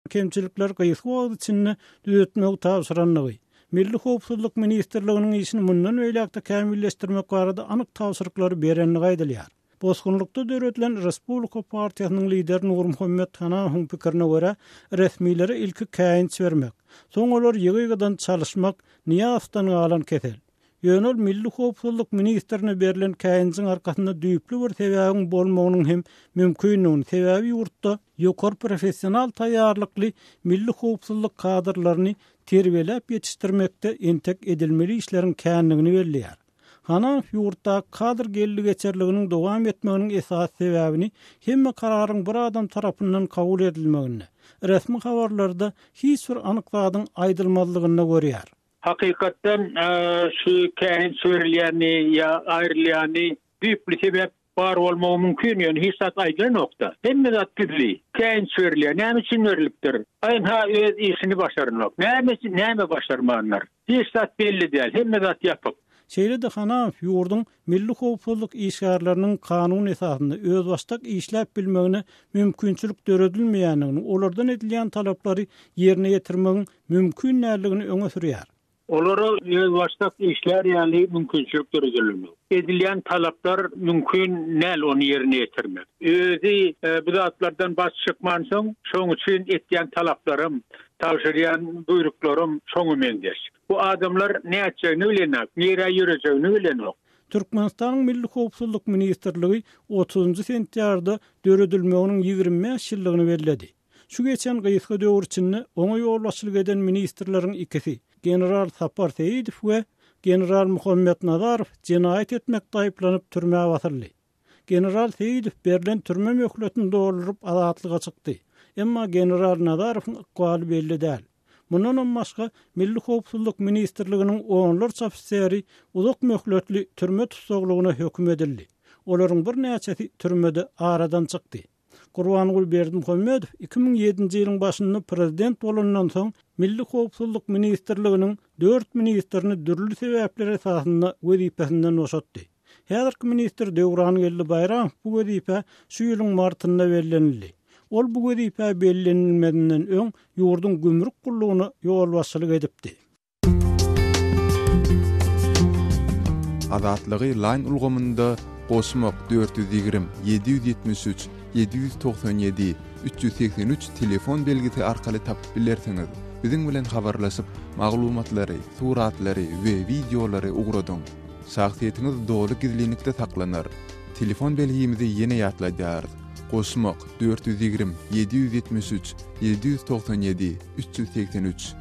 kemçilikleri gysga wagt içinde düzetmegi tabşyrandygy, Milli howpsuzlyk ministrliginiň işini mundan beýläk-de kämilleşdirmek barada anyk tabşyryklary berendigi aýdylýar. Bosgunlykda döredilen Respublika partiýasynyň lideri Nurmuhammet Hanamowyň pikirine görä, resmilere ilki käýinç bermek, soň olary ýygy-ýygydan çalyşmak Nyýazowdan galan kesel. Ýöne ol Milli howpsuzlyk ministrine berlen käýinjiň arkasynda düýpli bir sebäbiň bolmagynyň hem mümkindigini, sebäbi ýurtda ýokary professional taýýarlykly milli howpsuzlyk kadrlaryny terbiýeläp ýetişdirmekde entek edilmeli işleriň kändigini belleýär. Hanamow ýurtdaky kadr geldi-geçerliginiň dowam etmeginiň esasy sebäbini hemme kararyň bir adam tarapyndan kabul edilmeginde, resmi habarlarda hiç bir anyk zadyň aýdylmazlygynda görýär. Hakykatdan şu käýinç berilýäni ýa aýrylýany düýpli sebäp bar bolmagy mümkin, ýöne hiç zat aýdylanokda. Hemme zat gizli. Käýinç berilýär. Näme üçin berlipdir? Ynha öz işini başaranok. Näme näme başarmandyr? Hiç zat belli däl. Hemme zat ýapyk. Şeýle-de Hanamow ýurduň milli howpsuzlyk işgärleriniň kanun esasynda özbaşdak işläp bilmegine mümkinçilik döredilmeýändigini, olardan edilýän talaplary ýerine ýetirmegiň mümkin däldigini öňe sürýär. Olara özbaşdak işlär ýaly mümkinçilik döredilenok. Edilýän talaplar mümkin däl ony ýerine ýetirmek. Özi bu zatlardan baş çykmansoň, şoň üçin etýän talaplaram, tabşyrýan buýruklaram şoňa meňzeş. Bu adamlar nätjegini bilenok, nirä ýörejegini bilenok. Türkmenistanyň Milli howpsuzlyk ministrligi otuzynjy sentýabrda döredilmeginiň 25 ýyllygyny belledi. Şu geçen gysga döwür içinde oňa ýolbaşçylyk eden ministrleriň ikisi, general Sapar Seýidow we general Muhammet Nazarow jenaýat etmekde aýyplanyp türmä basyldy. General Seýidow berlen türme möhletini dolduryp azatlyga çykdy. Emma general Nazarowyň ykbaly belli däl. Mundanam başga, Milli howpsuzlyk ministrliginiň onlarça ofiseri uzak möhletli türme tussaglygyna höküm edildi. Olaryň birnäçesi türmede aradan çykdy. Gurbanguly Berdimuhamedow 2007-nji ýylyň başynda prezident bolandan soň, Milli howpsuzlyk ministrliginiň dört ministrini dürli sebäpler esasynda wezipesinden boşatdy. Häzirki ministr Döwrangeldi Baýramow bu wezipä şu ýylyň martynda bellenildi. Ol bu wezipä bellenilmezinden öň ýurduň gümrük gullugyna ýolbaşçylyk edipdi. Azatlygy Line ulgamynda goşmak 420 773 797 383 telefon belgisi arkaly tapyp bilersiňiz. Biziň bilen habarlaşyp, maglumatlary, suratlary we wideolary ugradyň. Şahsyýetiňiz doly gizlinlikde saklanar. Telefon belgimizi ýene ýatladýarys, goşmak, 420 773 797 383.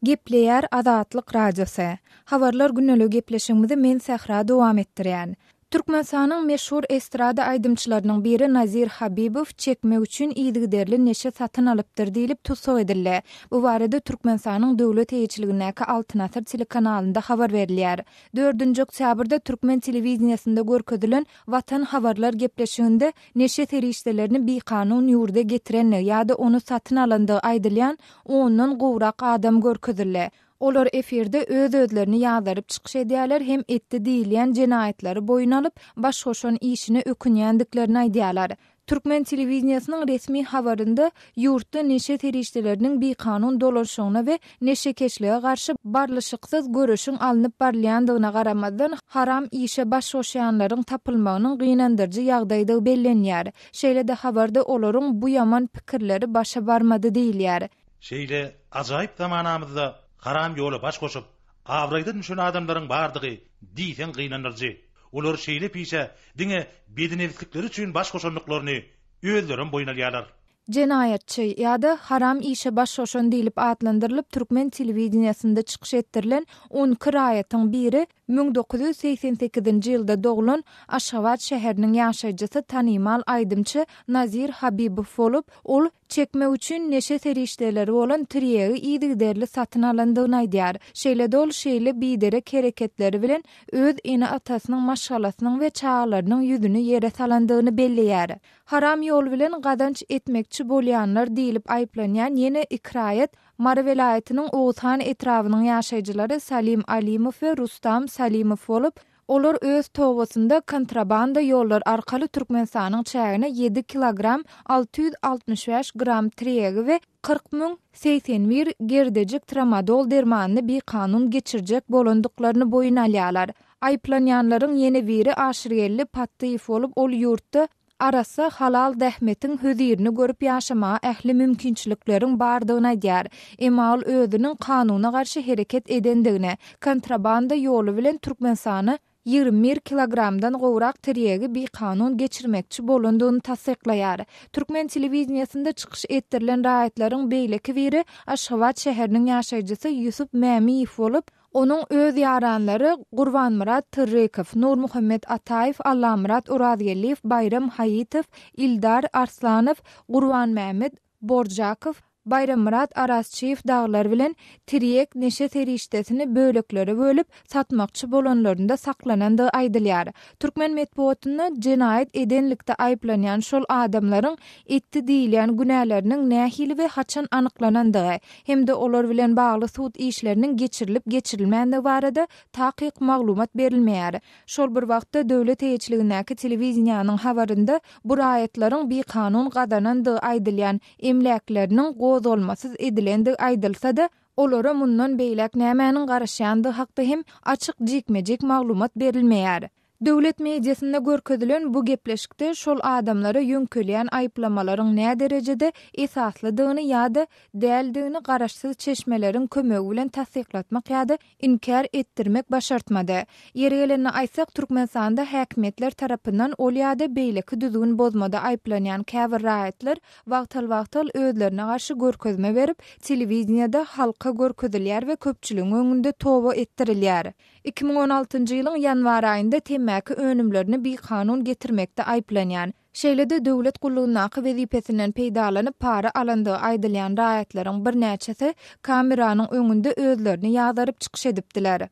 Gepleýär Azatlyk Radiosy. Habarlar gündeligi gepleşigimizi men Sähra dowam etdirýän. Türkmenistanyň meşhur estrada aýdymçylarynyň biri Nazir Habibow çekmek üçin yzygiderli neşe satyn alypdyr diýlip tussag edildi. Bu barada Türkmenistanyň döwlet eýeçiligindäki Altyn asyr telekanalynda habar berilýär. Dördünji oktýabrda türkmen telewideniýesinde görkezilen Watan habarlar gepleşiginde neşe serişdelerini bikanun ýurda getirendigi ýa-da ony satyn alandygy aýdylýan ondan gowrak adam görkezildi. Olar efirde öz-özlerini ýazgaryp çykyş edýärler hem etdi diýilýän jenaýatlary boýun alyp, baş goşan işine ökünýändiklerini aýdýarlar. Türkmen telewideniýesiniň resmi habarynda ýurtda neşe serişdeleriniň bikanun dolanyşygyna we neşekeşlige garşy barlyşyksyz göreşiň alnyp barylýandygyna garamazdan, haram işe baş goşýanlaryň tapylmagynyň gynandyryjy ýagdaýdygy bellenýär. Şeýle-de habarda olaryň bu ýaman pikirleri başa barmady diýilýär. Şeýle ajaýyp zamanamyzda haram ýola baş goşup, abraýdan düşen adamlaryň bardygy diýseň gynandyryjy. Olar şeýle pişä diňe bedinebislikleri üçin baş goşandyklaryny özlerem boýun alýarlar. Jenaýatçy ýa-da haram işe baş goşan diýlip atlandyrylyp türkmen telewideniýesinde çykyş etdirilen 12 raýatyň biri 1988-nji ýylda doglan Aşgabat şäheriniň ýaşaýjysy tanymal aýdymçy Nazir Habibow bolup, ol Çekmek üçin neşe serişdeleri bolan tirýegi yzygiderli satyn alandygyny aýdýar. Şeýle-de ol şeýle biderek hereketleri bilen öz ene-atasynyň, maşgalasynyň we çagalarynyň ýüzüni ýere salandygyny belleýär. Haram ýol bilen gazanç etmekçi bolýanlar diýlip aýyplanýan ýene iki raýat Mary welaýatynyň Oguzhan etrabynyň ýaşaýjylary Salim Alimow we Rustam Salimow bolup, Olar öz tobasynda kontrabanda ýollar arkaly Türkmenistanyň çägine ýedi kilogram 665 gram tirýegi we 40 081 gerdejik tramadol dermanyny bikanun geçirjek bolandyklaryny boýun alýarlar. Aýyplanýanlaryň ýene biri Aşyrgeldi Patdyýew bolup, ol ýurtda arassa halal zähmetiň hözirini görüp ýaşamaga ähli mümkinçilikleriň bardygyny aýdýar. Emma ol özüniň kanuna garşy hereket edendigini, kontrabanda ýoly bilen Türkmenistana 21 kilogramdan gowrak tirýegi bikanun geçirmekçi bolandygyny tassyklaýar. Türkmen telewideniýesinde çykyş etdirilen raýatlaryň beýleki biri Aşgabat şäheriniň ýaşaýjysy Ýusup Mämiýew bolup, Onuň öz ýaranlary Gurbanmyrat Tyrrykow, Nurmuhammet Ataýew, Allamyrat Orazgeldiýew, Baýram Haýytow, Ildar Arslanow, Gurbanmämmet Borjakow, Baýrammyrat Arazçyýew dagylar bilen tirýek neşe serişdesini böleklere bölüp, satmakçy bolanlarynda saklanandygy aýdylýar. Türkmen metbugatynda jenaýat edenlikde aýyplanýan şol adamlaryň etdi diýilýän günäleriniň nähili we haçan anyklanandygy hem-de olar bilen bagly sud işleriniň geçirilip-geçirilmändigi barada takyk maglumat berilmeýär. Şol bir wagtda, döwlet eýeçiligindäki telewideniýäniň habarynda bu raýatlaryň bikanun gazanandygy aýdylýan emläkleriniň gozgalmasyz edilendigi aýdylsa-da, olara mundan beýläk nämäniň garaşýandygy hakda hem açyk jikme-jik maglumat berilmeýär. Döwlet mediasynda görkezilen bu gepleşikde şol adamlara ýöňkelýän aýyplamalaryň näderejede esaslydygyny ýa-da däldigini garaşsyz çeşmeleriň kömegi bilen tassyklatmak ýa-da inkär etdirmek başartmady. Ýeri gelende aýtsak, Türkmenistanda häkimiýetler tarapyndan ol ýa-da beýleki düzgün bozmada aýyplanýan käbir raýatlar wagtal-wagtal özlerine garşy görkezme berip, telewideniýede halka görkezilýär we köpçüligiň öňünde toba etdirilýär. 2016-njy ýylyň ýanwar aýynda temmäki önümlerini bikanun getirmekde aýyplanýan, şeýle-de döwlet gullugyndaky wezipesinden peýdalanyp para alandygy aýdylýan raýatlaryň birnäçesi kameranyň öňünde özlerini ýazaryp çykyş edipdiler.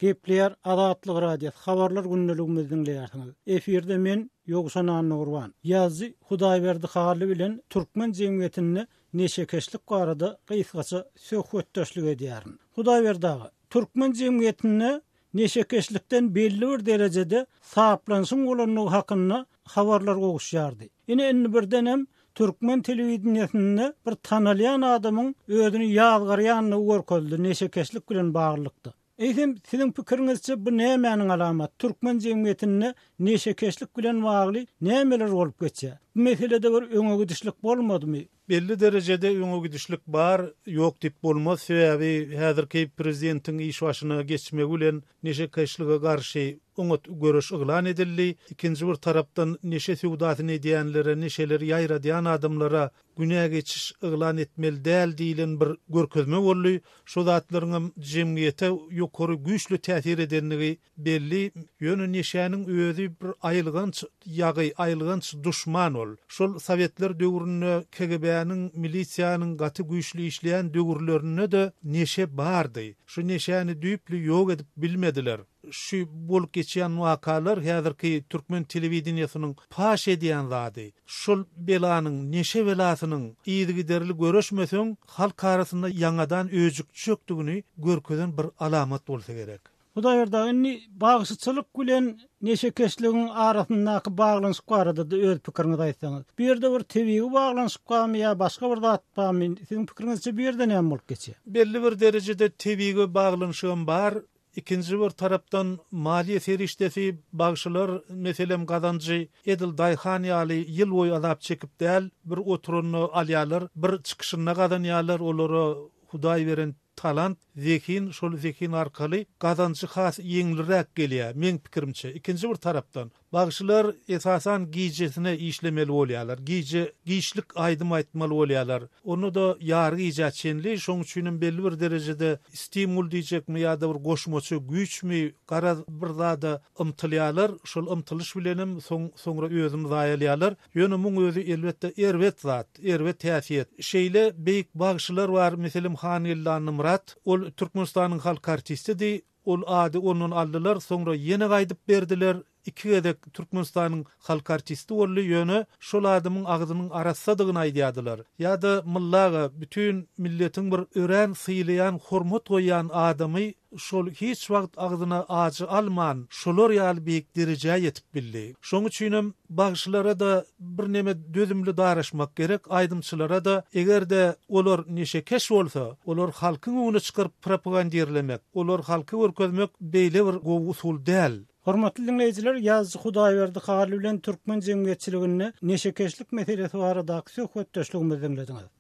Gepleýär Azatlyk Radiosy, Habarlar gündeligimizi diňleýärsiňiz. Efirde men, Ýowşan Annagurban. Ýazyjy Hudaýberdi Hally bilen türkmen jemgyýetinde neşekeşlik barada gysgaça söhbetdeşlik edýärin. Hudaýberdi aga, türkmen jemgyýetinde neşekeşlikden belli bir derejede saplanyşyň bolandygy hakynda habarlar gowuşýardy. Ine indi birdenem türkmen telewideniýesinde bir tanalýan adamyň özüni ýazgarýandygy görkezildi neşekeşlik bilen baglylykda. Eýsem, siziň pikiriňizçe bu nämäniň alamaty? Türkmen jemgyýetinde neşekeşlik bilen bagly nämeler bolup geçýär? Bu meselede bir öňe gidişlik bolmadymy? Belli derejede öňe gidişlik bar, ýok diýip bolmaz, sebäbi häzirki prezidentiň iş başyna geçmegi bilen neşekeşlige garşy oňat göreş yglan edildi. Ikinji bir tarapdan neşe söwdasyny edýänlere, neşeleri ýaýradýan adamlara günä geçiş yglan etmeli däl diýlen bir görkezme boldy. Şo zatlaryňam jemgyýete ýokary güýçli täsir edendigi belli. Ýöne neşäniň özi bir aýylganç ýagy, aýylganç duşman ol. Şol sowetler döwründe KGB-niň, milisiýanyň gaty güýçli işleýän döwürlerinde-de neşe bardy. Şu neşäni düýpli ýok edip bilmediler. Şu bolup geçýän wakalar häzirki türkmen telewideniýesiniň paş edýän zady. Şol belanyň, neşe belasynyň yzygiderli göreşmeseň, halk arasynda ýaňadan öjükjekdigini görkezen bir alamat bolsa gerek. Hudaýberdi aga, indi bagşyçylyk bilen neşekeşligiň arasyndaky baglanyşyk barada-da öz pikiriňizi aýtsaňyz. Bu ýerde bir tebigy baglanyşyk barmy ýa başga bir zat barmy? Siziň pikiriňizçe bu ýerde näme bolup geçýär? Belli bir derejede tebigy baglanyşygam bar. Ikinji bir tarapdan maliýe serişdesi bagşylar, meselem, gazanjy edil daýhan ýaly ýyl boýy azap çekip däl, bir oturanda alýarlar, bir çykyşynda gazanýarlar, olara Hudaý beren talant, zehin, şol zehin arkaly gazanjy has ýeňilräk gelýär, meň pikirimçe. Ikinji bir tarapdan, Bagşylar esasan gijesine işlemeli bolýarlar. Gije, giçlik aýdym aýtmaly bolýarlar. Onda-da ýary gijä çenli, şoň üçinem belli bir derejede stimul diýjekmi ýa-da bir goşmaça güýçmi, garaz bir zada ymtylýarlar. Şol ymtylyş bilenem soň soňra özüni zaýalaýarlar. Ýöne muň özi elbetde erbet zat, erbet häsiýet. Şeýle beýik bagşylar bar, meselem Hangeldi Annamyrat, ol Türkmenistanyň halk artistidi, Ol ady ondan aldylar, soňra ýene gaýdyp berdiler. iki gezek Türkmenistanyň halk artisti boldy, ýöne şol adamyň agzynyň arassadygyny aýdýardylar. Ýa-da Mylly aga, bütin milletiň bir örän sylaýan, hormat goýýan adamy şol hiç wagt agzyna ajy alman, şolar ýaly beýik derejä ýetip bildi. Şoň üçinem bagşylara-da birneme dözümli daraşmak gerek, aýdymçylara-da, eger-de olar neşekeş bolsa, olar halkyň öňüne çykaryp propagandirlemek, olar halka görkezmek beýle bir gowy usul däl. Hormatly diňleýjiler, ýazyjy Hudaýberdi Hally bilen türkmen jemgyýetçiliginde neşekeşlik meselesi baradaky söhbetdeşligimizi diňlediňiz.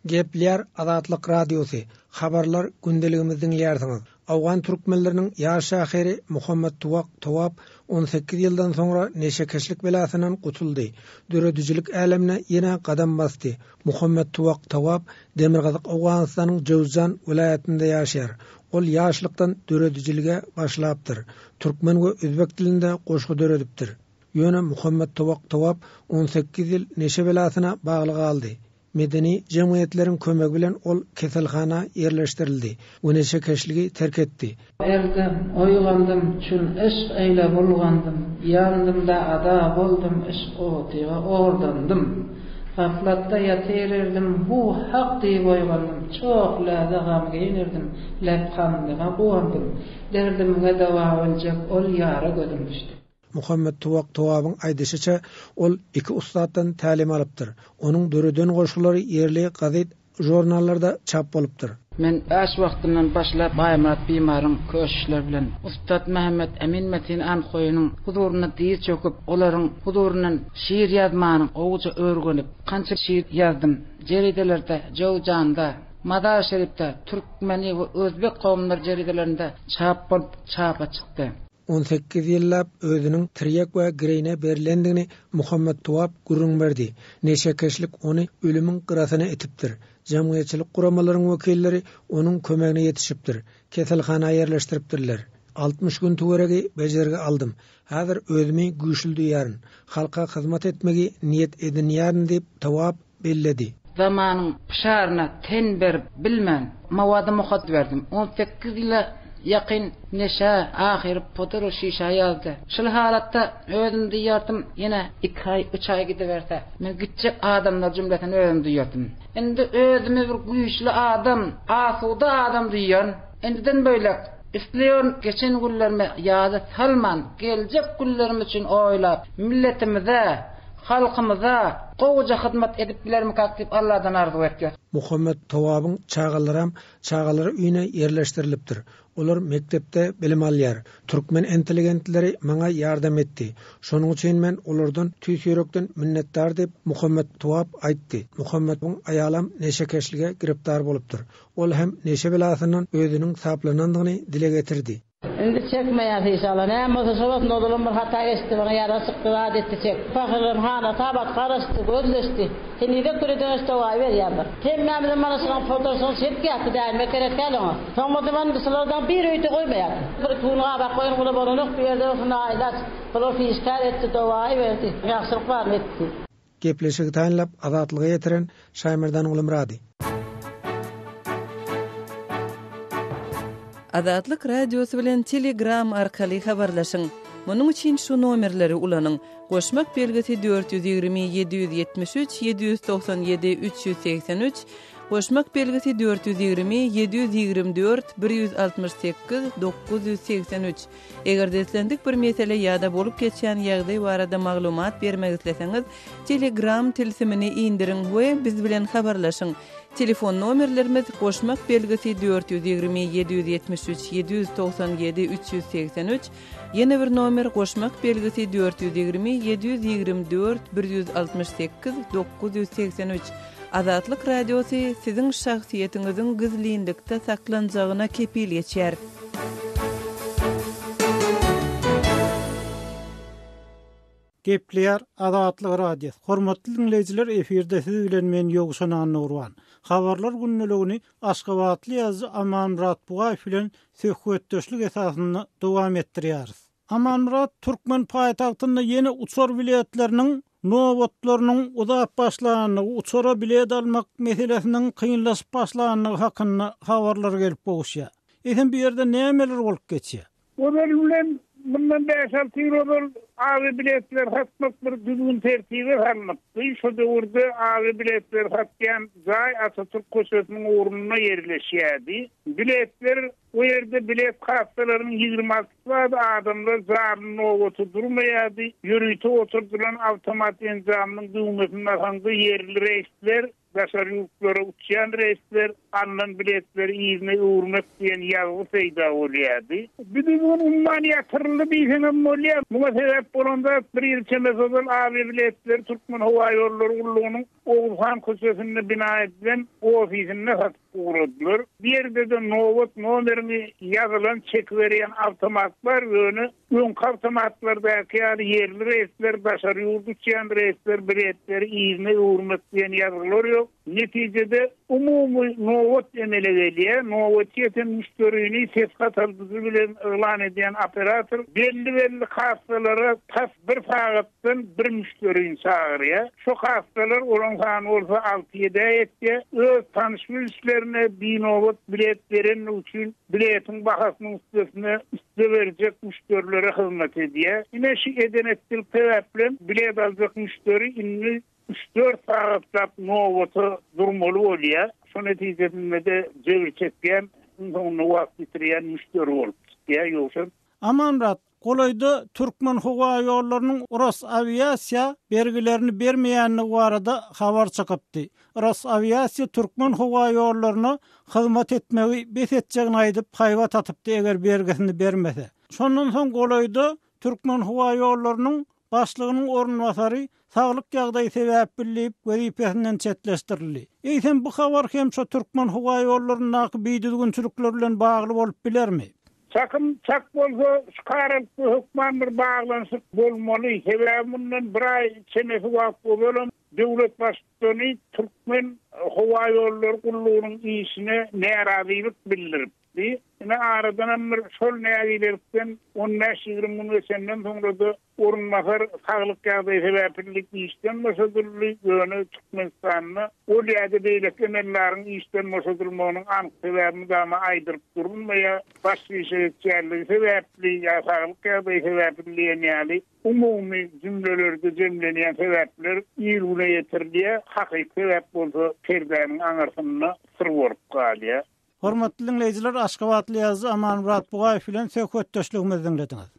Gepleýär Azatlyk Radiosy, Habarlar gündeligimizi diňleýärsiňiz. Owgan türkmenleriniň ýaş şahyry Muhammet Tuwak Towap 18 ýyldan soňra neşekeşlik belasyndan gutuldy. Döredijilik älemine ýene gadam basdy. Muhammet Tuwak Towap Demirgazyk Owganystanyň Jöwzjan welaýatynda ýaşaýar. Ol ýaşlykdan döredijilige başlapdyr. Türkmen we özbek dilinde goşgy döredipdir. Ýöne Muhammet Towak Towap 18 ýyl neşe belasyna bagly galdy. Medeni jemgyýetleriň kömegi bilen ol keselhana ýerleşdirildi we neşekeşligi terk etdi. Erdim, oýgandym, çün yşk eýle bulgandym, Ýandym-da ada boldum, yşk otyga ordandym. Gaflatda ýatyr erdim, hu hak diýip oýgandym, Çoh läze gamgyn erdim, lebhandyňa guwandym, Derdimge dowa biljek ol ýara gözüm düşdi. Muhammet Tuwak Towabyň aýdyşyça, ol iki ussatdan tälim alypdyr. Onuň döreden goşgulary ýerli gazet, žurnallarda çap bolupdyr. Men ýaş wagtymdan başlap Baýmyrat bimaryň köşüşleri bilen ussat Mämmet Emin Metin Anhoýynyň huzurynda dyz çöküp, olaryň huzuryndan şiir ýazmany gowuja öwrgenip, kança şiir ýazdym. Jeridelerde, Jöwjanda, Mazar-Şerifde, Türkmeni we Özbek kowumlary jeridelerinde çap bolup çapa çykdy. 18 ýyllap özüniň tirýek we gireýne berlendigini Muhammet Tuwap gürrüň berdi. Neşekeşlik ony ölümiň gyrasyna itipdir. Jemgyýetçilik guramalaryň wekilleri onuň kömegine ýetişipdir. Keselhana ýerleşdiripdirler. 60 gün töweregi bejergi aldym. Häzir özümi güýçli duýýaryn. Halka hyzmat etmegi niýet edinýärin diýip, Towap belledi. Zamanyň pyşaryna ten berip bilmän, mawady muhat berdim. On sekiz ýyla ýakyn neşä, ahyry pudur şişä ýazdy. Şul halatda özüm duýardym, ýene iki aý, üç aý gidiberse, men gitjek adamlar jümlesinde özüm duýardym. Indi özümi bir güýçli adam, asuda adam duýýan. Indiden beýläk isleýän geçen günlerimi ýada salman, geljek günlerim üçin oýlap, milletimize, halkymyza gowuja hyzmat edip bilermikak diýip Alladan arzuw etýäs. Muhammet Towabyň çagalaram çagalar öýüne ýerleşdirilipdir. Olar mekdepde bilim alýar. Türkmen intelligentleri maňa ýardam etdi. Şonuň üçin men olardan tüýs ýürekden minnetdar diýip, Muhammet Towap aýtdy. Muhammediň aýalam neşekeşlige giripdar bolupdyr. Ol hem neşe belasyndan özüniň saplanandygyny dile getirdi. Indi çekmeýäs işalla. Näme bolsa şo bolsun ozalam bir hata geçdi maňa ýara çykdy zat etdi çek. Pahyrlaryň hanasy abat garaşdy gözleşdi. Henize küre döneş dogaý berýändir. Hemmämizem mana şulaň fotosyny çekýäs dälme gerek däl oňa. Soň bolsa men şulardan bir öýde goýmaýaryn. Bir iki gün gabak goýan gula bolanok bu ýerde bolsa naýylaç. Bular hişkär etdi dogaý berdi. Ýagşylyk baryny etdi. Gepleşigi taýynlap Azatlyga ýetiren Şaýmerdan Gulumyrady. Azatlyk Radiosy bilen Telegram arkaly habarlaşyň. Munuň üçin şu nomerleri ulanyň, goşmak belgisi 420 773 797 383, goşmak belgisi 420 724 168 983. Eger-de islendik bir mesele ýa-da bolup geçýän ýagdaý barada maglumat bermek isleseňiz, Telegram tilsimini indiriň we biz bilen habarlaşyň. Telefon nomerlerimiz, goşmak belgisi 420 773 797 383, ýene bir nomer, goşmak belgisi 420 724 168 983. Azatlyk Radiosy siziň şahsyýetiňiziň gizlinlikde saklanjagyna kepil geçýär. Gepleýär Azatlyk Radiosy. Hormatly diňleýjiler efirde siz bilen men Ýowşan Annagurban. Habarlar gündeligini aşgabatly ýazyjy Amanmyrat Bugaýew bilen söhbetdeşlik esasynda dowam etdirýäris. Amanmyrat, türkmen paýtagtynda ýene uçar biletleriniň. nobatlarynyň uzap başlandygy, uçara bilet almak meselesiniň kynlaşyp başlandygy hakynda habarlar gelip gowuşýar. Eýsem bu ýerde nämeler bolup geçýär? Ozaly bilen, mundan bäş-alty ýyl ozal awiabiletleri satmak bir düzgün-tertibe salnypdy. Şo döwürde awiabiletleri satýan jaý Atatürk köçesiniň ugrunda ýerleşýärdi. Biletler o ýerde bilet kassalarynyň 26 bardy, adamlar janly nobata durmaýardy. Ýörite oturdylan awtomat enjamynyň düwmesini basaňda ýerli reýsler Daşary ýurtlara uçýan reýsler alnan biletleri yzyna öwürmek diýen ýazgy peýda bolýardy. Bu düzgün umuman ýatyryldy diýseňem bolýar. Muňa sebäp bolan zat bir ýyl çemesi ozal awiabiletleri Türkmenhowaýollary gullugynyň Oguzhan köçesinde bina edilen ofisinde satyp ugradylar. Bu ýerde-de nobat nomeriňi ýazylan çeki berýän awtomat bar, ýöne Öňki awtomatlardaky ýaly ýerli reýsler, daşary ýurt uçýan reýsler, biletleri yzyna öwürmek diýen ýazgylar ýok. Netijede, umumy nobat emele gelýär. Nobaty ýeten müşderini ses gataldyjy bilen yglan edýän operator belli-belli kassalara tas bir sagatdan bir müşderini çagyrýar. Şo kassalar, olaň sany bolsa alty-ýedä ýetýär, öz tanyş-bilişlerine binobat bilet berenligi üçin biletiň bahasynyň üstesine üste berjek müşderilere hyzmat edýär. Ine şu eden-etdilik sebäplem bilet aljak müşderi indi üç-dört sagatlap nobata durmaly bolýar. Şo netijesinde-de jebir çekýän, iň soňunda wagt ýitirýän müşderi bolup çykýar. Ýogsam. Amanmyrat, Golaýda Türkmenhowaýollarynyň Rosawiasiýa bergilerini bermeýändigi barada habar çykypdy. Rosawiasiýa Türkmenhowaýollaryna hyzmat etmegi bes etjegini aýdyp, haýbat atypdy, eger bergisini bermese. Şondan soň golaýda Türkmenhowaýollarynyň Başlygynyň orunbasary saglyk ýagdaýy sebäpli diýip, wezipesinden çetleşdirildi. Eýsem, bu habar hem şo Türkmenhowaýollaryndaky bidüzgünçilikler bilen bagly bolup bilermi? Çakym çak bolsa, şu karalykda hökman bir baglanyşyk bolmaly. Sebäbi mundan bir aý çemesi wagt ozalam döwlet Baştutany Türkmenhowaýollary gullugynyň işine närazylyk bildirip, Bi, ine aradanam bir şol nägilelikden on bäş-ýigrimi gün geçenden soňra-da orunbasar saglyk ýagdaýy sebäpli işden boşadyldy, ýöne Türkmenistanda ol ýa-da beýleki emeldaryň işden boşadylmagynyň anyk sebäbi mydama aýdylyp durulmaýar, baş işe geçýänligi sebäpli ýa saglyk ýagdaýy sebäpli diýen ýaly umumy jümlelerde jemlenýän sebäpler il-güne ýetirilýär, hakyky sebäp bolsa perdäniň aňyrsynda syr bolup galýar. Hormatly diňleýjiler, aşgabatly ýazyjy Amanmyrat Bugaýew bilen söhbetdeşligimizi diňlediňiz.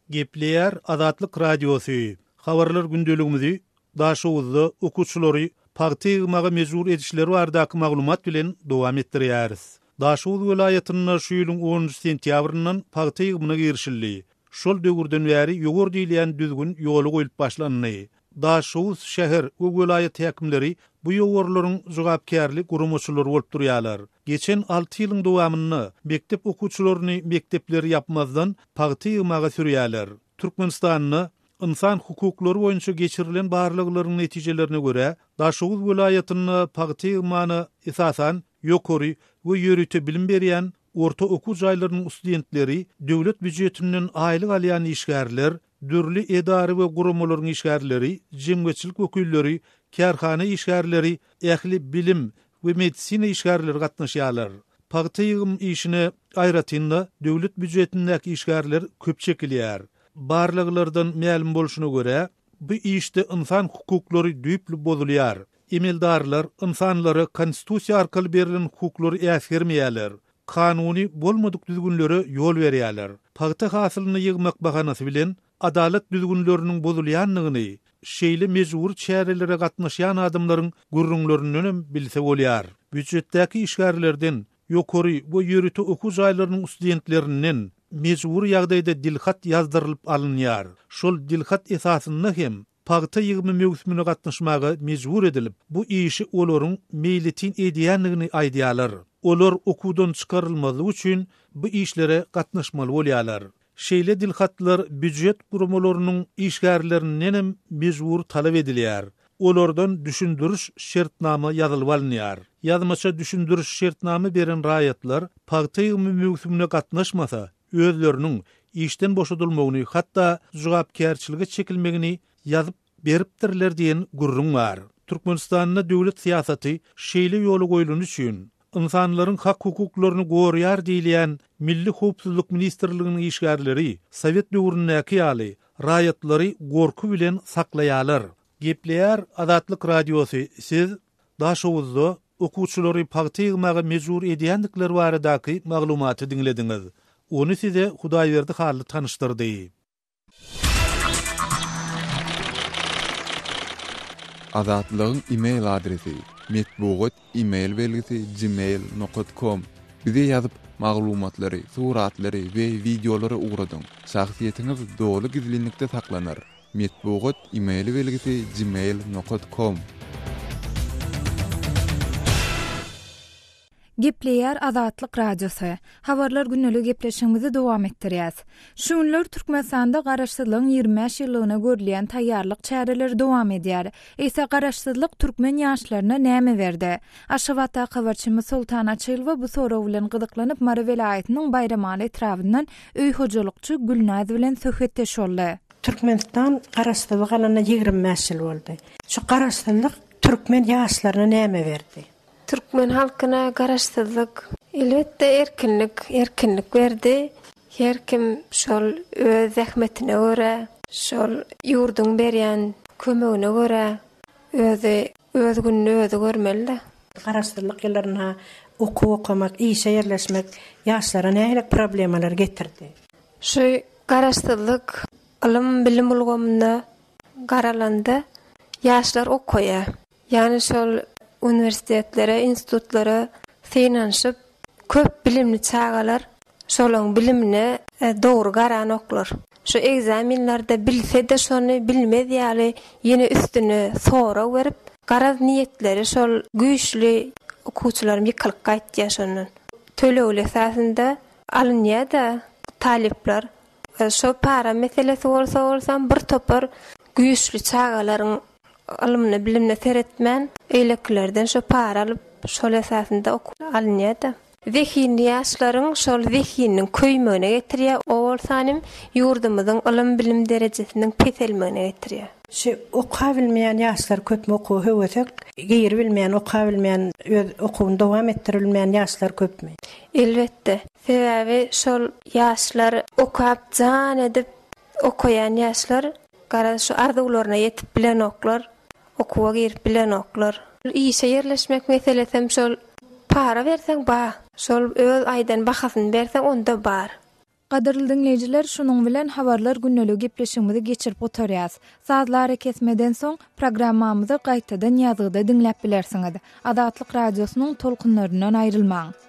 Gepleýär Azatlyk Radiosy, Habarlar gündeligimizi Daşoguzda okuwçylary pagta ýygmaga mejbur edişleri baradaky maglumat bilen dowam etdirýäris. Daşoguz welaýatynda şu ýylyň onunjy sentýabryndan pagta ýygymyna girişildi. Şol döwürden bäri ýowar diýilýän düzgün ýola goýlup başlandy. Daşoguz şäher we welaýat häkimleri bu ýowarlaryň jogapkärli guramaçylary bolup durýarlar. Geçen alty ýylyň dowamynda mekdep okuwçylaryny mekdepleri ýapmazdan pagta ýygmaga sürýärler. Türkmenistanda ynsan hukuklary boýunça geçirilen barlaglaryň netijelerine görä, Daşoguz welaýatynda pagta ýygmana esasan ýokary we ýörite bilim berýän orta okuw jaýlarynyň studentleri, döwlet býujetinden aýlyk alýan işgärler, dürli edara we guramalaryň işgärleri, jemgyýetçilik wekilleri, kärhana işgärleri, ähli bilim we medisina işgärleri gatnaşýarlar. Pagta ýygym işine aýratyn-da döwlet býujetindäki işgärler köp çekilýär. Barlaglardan mälim bolşuna görä, bu işde ynsan hukuklary düýpli bozulýar. Emeldarlar ynsanlara Konstitusiýa arkaly berlen hukuklary äsgermeýärler, kanuny bolmadyk düzgünlere ýol berýärler. Pagta hasylyny ýygmak bahanasy bilen adalat düzgünleriniň bozulýandygyny şeýle mejbury çärelere gatnaşýan adamlaryň gürrüňlerindenem bilse bolýar. Býujetdäki işgärlerden, ýokary we ýörite okuw jaýlarynyň studentlerinden mejbury ýagdaýda dilhat ýazdyrylyp alynýar. Şol dilhat esasynda hem pagta ýygymy möwsümine gatnaşmaga mejbur edilip, bu işi olaryň meýletin edýändigini aýdýarlar. Olar okuwdan çykarylmazlyk üçin bu işlere gatnaşmaly bolýarlar. Şeýle dilhatlar býujet guramalarynyň işgärlerindenem mejbury talap edilýär. Olardan düşündiriş şertnama ýazylyp alynýar. Ýazmaça düşündiriş şertnama beren raýatlar pagta ýygymy möwsümine gatnaşmasa, özleriniň işden boşadylmagyny, hatda jogapkärçilige çekilmegini ýazyp beripdirler diýen gürrüň bar. Türkmenistanda döwlet syýasaty şeýle ýola goýlany üçin, ynsanlaryň hak-hukuklaryny goraýar diýilýän Milli howpsuzlyk ministrliginiň işgärleri sowet döwründäki ýaly raýatlary gorky bilen saklaýarlar. Gepleýär Azatlyk Radiosy, Siz Daşoguzda okuwçylary pagta ýygmaga mejbur edýändikleri baradaky maglumaty diňlediňiz. Ony size Hudaýberdi Hally tanyşdyrdy. Azatlygyň e-mail adresi, metbugat e-mail belgisi gmail nokat kom. Bize ýazyp, maglumatlary, suratlary we wideolary ugradyň. Şahsyýetiňiz doly gizlinlikde saklanar. Metbugat e-mail belgisi gmail nokat kom. Gepleýär Azatlyk Radiosy. Habarlar gündelik gepleşigimizi dowam etdirýäs. Şu günler Türkmenistanda Garaşsyzlygyň 25 ýyllygyna görülýän taýýarlyk çäreleri dowam edýär. Eýse Garaşsyzlyk türkmen ýaşlaryna näme berdi? Aşgabatdaky habarçymyz Soltan Açylowa bu sorag bilen gyzyklanyp Mary welaýatynyň Baýramaly etrabyndan öý hojalykçy Gülnaz bilen söhbetdeş boldy. Türkmenistan Garaşsyzlyk alanyna 25 ýyl boldy. Şu Garaşsyzlyk türkmen ýaşlaryna näme berdi? Türkmen halkyna garaşsyzlyk, elbetde erkinlik, erkinlik berdi. Her kim şol öz zähmetine görä, şol ýurduň berýän kömegine görä özi öz gününi özi görmeli-dä. Garaşsyzlyk ýyllarynda okuw okamak, işe ýerleşmek ýaşlara nähili problemalar getirdi? Şu garaşsyzlyk ylym-bilim ulgamynda garalanda ýaşlar okaýar. Ýagny şol uniwersitetlere, institutlara synanyşyp, köp bilimli çagalar şolaň bilimine dogry garanoklar. Şu ekzamenlerde bilse-de şony bilmez ýaly ýene üstüne sorag berip, garaz niýetleri şol güýçli okuwçylarym ýykylyp gaýtýar şondan. Tölegli esasynda alynýar-da talyplar. Şo para meselesi bolsa bolsam bir topar güýçli çagalaryň Ylmyna bilimine seretmän, beýlekilerden şo para alyp, şol esasynda okuw alynýar-da. Zehinli ýaşlaryň şol zehininiň köýmegine getirýär, o bolsa hem ýurdumyzyň ylym-bilim derejesiniň peselmegine getirýär. Şu okabilmeýän ýaşlar köpmi okuwa höwesek, giribilmeýän, okabilmeýän, öz okuwyny dowam etdiribilmeýän ýaşlar köpmi? Elbetde. Sebäbi şol ýaşlar okap jan edip okaýan ýaşlar Garaz şu arzuwlaryna ýetip bilenoklar, okuwa girip bilenoklar. Işe ýerleşmek meselesem şol para berseň ba, şol öz aýdan bahasyny berseň onda bar. Gadyrly diňleýjiler şunuň bilen Habarlar gündeligi gepleşigimizi geçirip gutarýas. Sazly arakesmeden soň programmamyzy gaýtadan ýazgyda diňläp bilersiňiz. Azatlyk Radiosynyň tolkunlaryndan aýrylmaň.